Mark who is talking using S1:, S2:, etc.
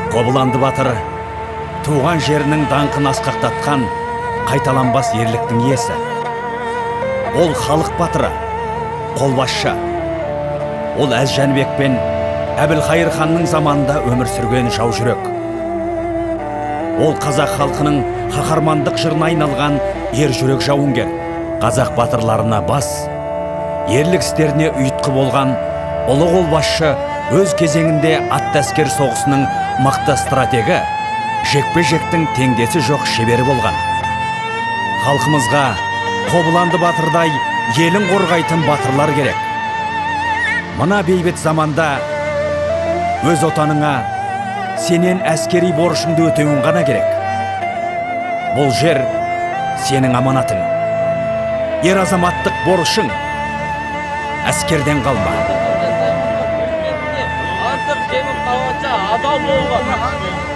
S1: Қобыланды батыр туған жерінің даңқын асқақтатқан қайталанбас ерліктің иесі. Ол халық батыры, қолбасшы. Ол Әз Жәнібек пен Әбілхайыр ханның заманында өмір сүрген жаужүрек. Ол қазақ халқының қаһармандық жырына айналған ер жүрек жауынгер. Қазақ батырларына бас, ерлік істеріне ұйытқы болған ұлы қолбасшы, өз кезеңінде атты әскер соғысының мықты стратегі, жекпе-жектің теңдесі жоқ шебері болған. Халқымызға Қобыланды батырдай елін қорғайтын батырлар керек. Мына бейбіт заманда өз отаныңа сенен әскери борышыңды өтеуің ғана керек. Бұл жер сенің аманатың. Ер азаматтық борышың. Әскерден қалма.
S2: Артық жемін қалғанша адал болған.